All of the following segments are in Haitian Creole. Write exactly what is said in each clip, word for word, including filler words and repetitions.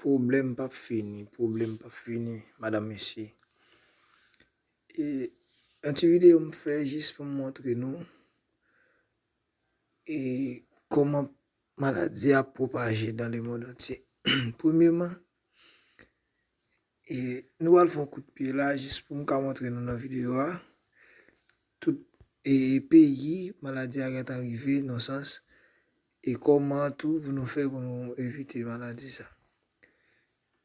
Pwoblèm p ap fini, pwoblèm p ap fini, madanm, mesye. E yon ti videyo m fè jis pou m montre nou e kòman maladi a pwopaje dans le monde entier. Premyèman, e nou pral fè yon kout pye la jis pou m ka montre nou nan videyo a tout e peyi maladi a gentan rive nan sans e kòman tou pou nou fè pou nou evite maladi sa.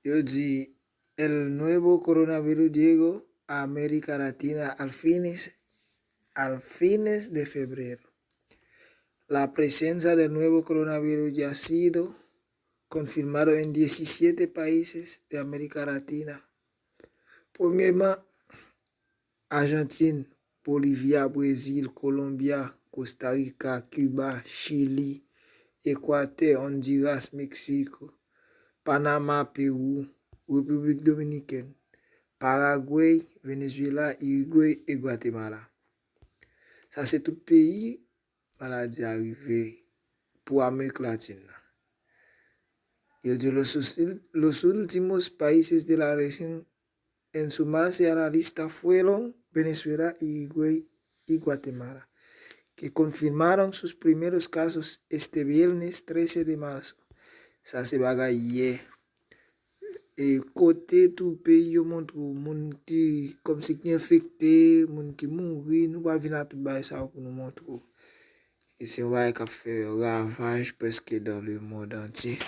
Yo di el nuevo coronavirus llegó a América Latina al fines, al fines de febrero. La presencia del nuevo coronavirus ya ha sido confirmado en diecisiete países de América Latina. Premyèman, Ajantin, Bolivya, Brezil, Kolonbya, Kosta Rika, Kiba, Chili, Ekwatè, Ondiras, Meksiko, Panama, Pewou, Repiblik Dominikèn, Paragwey, Venezuela, Irigwey e Gwatemala. Sa se tout peyi maladi a rive pou Amerik Latin nan. Yo di los, los últimos países de la región en sumarse a la lista fueron Venezuela, Irigwey y Guatemala, que confirmaron sus primeros casos este viernes trece de marzo. Sa se bagay yè. E kote tou peyi yo montre w moun ki kòmsi ki enfekte, moun ki mouri, nou pral vin a tout bagay sa yo pou nou montre w. E se yon bagay k ap fè ravaj prèske dans le monde entier.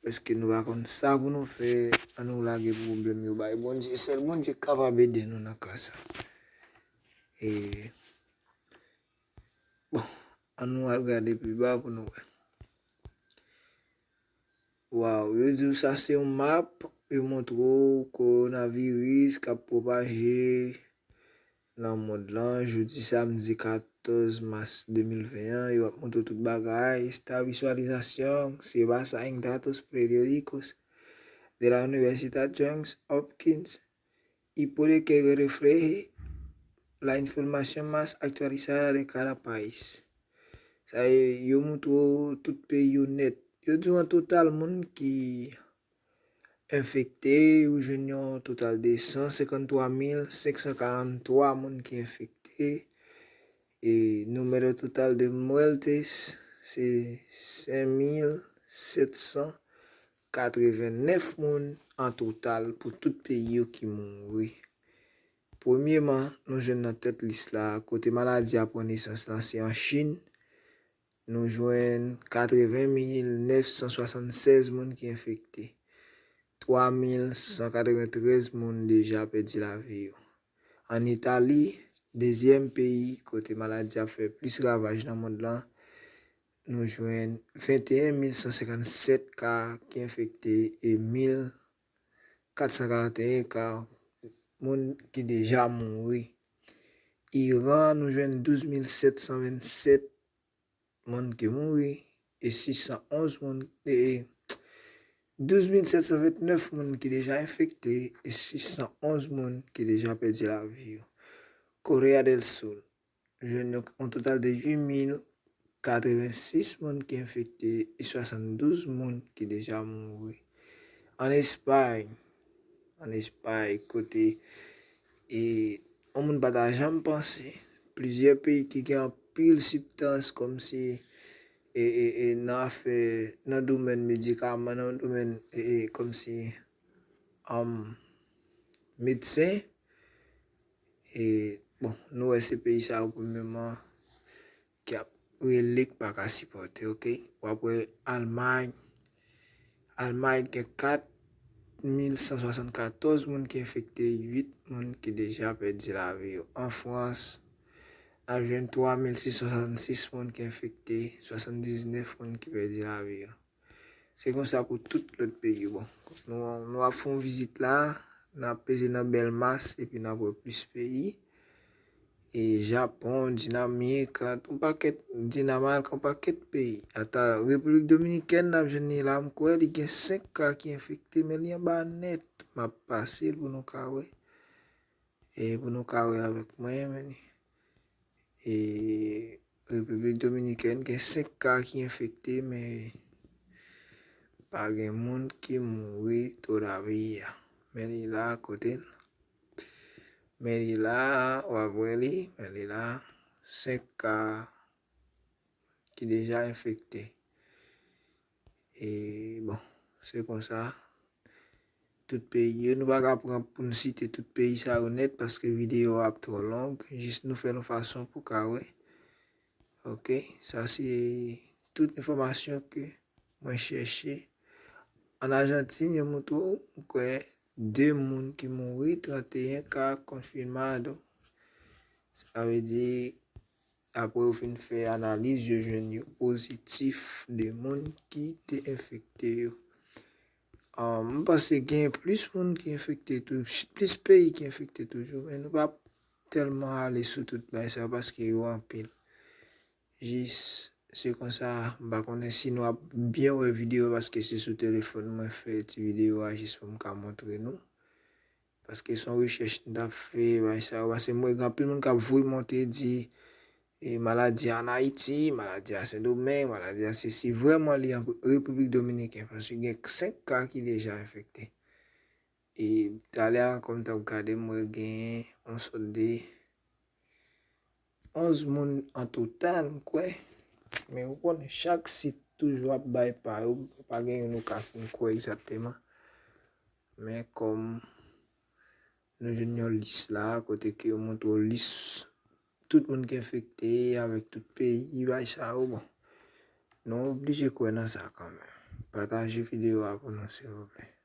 Prèske nou pa konn sa pou nou fè, ann nou lage pwoblèm yo bay Bondye. Sèl Bondye k kapab ede nou nan ka sa. E, bon, ann nou al gade pi ba pou nou wè. Waw, yo di w sa se yon map, yo montre w kowonaviris k ap pwopaje nan mond lan. Jodi samdi katòz mas de mil ven an, yo ap montre w tout bagay. Esta visualización se basa en datos periódicos de la Universidad Johns Hopkins y puede que refleje la información más actualizada de cada país. Sa e, yo montre w tout peyi yo nèt. Yo di w an total moun ki enfekte, ou jwenn yon total de san senkanntwa mil senk san karanntwa moun ki enfekte. E número total de muertes se senk mil sèt san katrevennèf moun an total pou tout peyi yo ki mouri. Premyeman, nou jwenn nan tèt lis la, kote maladi a pran nesans lan, se an Chin. Nou jwenn katreven mil nèf san swasannsèz moun ki enfekte. Twa mil san katreventrèz moun deja pèdi lavi yo. An Itali, dezyèm peyi kote maladi a fè plis ravaj nan mond lan, nou jwenn venteyen mil san senkannsèt ka ki enfekte e mil kat san karanteyen ka moun ki deja mouri. Iran, nou jwenn douz mil sèt san vennsèt moun ki mouri e sis san onz moun, e, douz mil sèt san vennèf moun ki deja enfekte e sis san onz moun ki deja pèdi lavi yo. Korea del Sud, jwenn yon, yon total de uit mil katrevensis moun ki enfekte e swasanndouz moun ki deja mouri. An Espay, an Espay, kote, e, yon moun pa ta janm panse, plizyè peyi ki gen anpil sibstans kòmsi, e, e, e, nan afè, nan domèn medikaman, nan domèn, e, e, kòmsi, um, medsen, e, bon, nou wè se peyi sa yo premyeman ki ap rele k pa ka sipòte, oke? W ap wè Almay, Almay gen kat mil san swasannkatòz moun ki enfekte, uit moun ki deja pèdi lavi yo. An Frans, n ap jwenn twa mil sis san swasannsis moun ki enfekte, swasanndiznèf moun ki pèdi lavi yo. Se konsa pou tout lòt peyi yo. Bon, nou, nou ap fè yon vizit la, n ap peze nan bèl mas, epi n ap wè plis peyi. E Japon, Dinamik, yon pakèt, Dinamak, yon pakèt peyi. Ata Repiblik Dominikèn, n ap jwenn li la, m kwè li gen senk ka ki enfekte, men li anba nèt. M ap pase l pou nou ka wè. E pou nou ka wè avèk mwen, men li. E Repiblik Dominikèn gen senk ka ki enfekte, men Pa gen moun ki mouri todavía. Men li la, kote l? Men li la, w ap wè li, men li la, senk ka ki deja enfekte. E bon, se konsa. Tout peyi yo, nou pa ka pran pou n site tout peyi sa yo nèt paske videyo a ap twò long. Jis nou fè l yon fason pou ka wè. Ok, sa se tout enfòmasyon ke mwen chèche. An Ajantin, yo montre w, m kwè, de moun ki mouri, trannteyen ka konfimado. Sa vle di, apre yo fin fè analiz, yo jwenn yo pozitif de moun ki te enfekte yo. Ah, m panse gen plis moun ki enfekte tou, plis peyi ki enfekte toujou, men nou p ap tèlman ale sou tout bagay sa yo paske yo anpil. Jis, se konsa, m pa konnen si nou ap byen wè videyo paske se sou telefòn mwen fè ti videyo a jis pou m ka montre nou. Paske se yon rechèch m t ap fè, bagay sa yo, paske m wè gen anpil moun k ap voye monte di, e, maladi a an Ayiti, maladi a Sendomeng, maladi a sesi, vrèman li an Repiblik Dominiken, paske gen senk ka ki deja enfekte. E talè a, kòm m t ap gade, m wè gen yon sòt de onz moun an total, m kwè. Men ou konnen, chak sit toujou ap bay pa yo, pa gen youn ou ka fin kwè egzakteman. Men kòm nou jwenn yon lis la, kote ke yo montre w lis tout moun ki enfekte avèk tout peyi, bay sa yo, bon. Nou oblije kwè nan sa kanmenm. Pataje videyo a pou nou, silvouplè.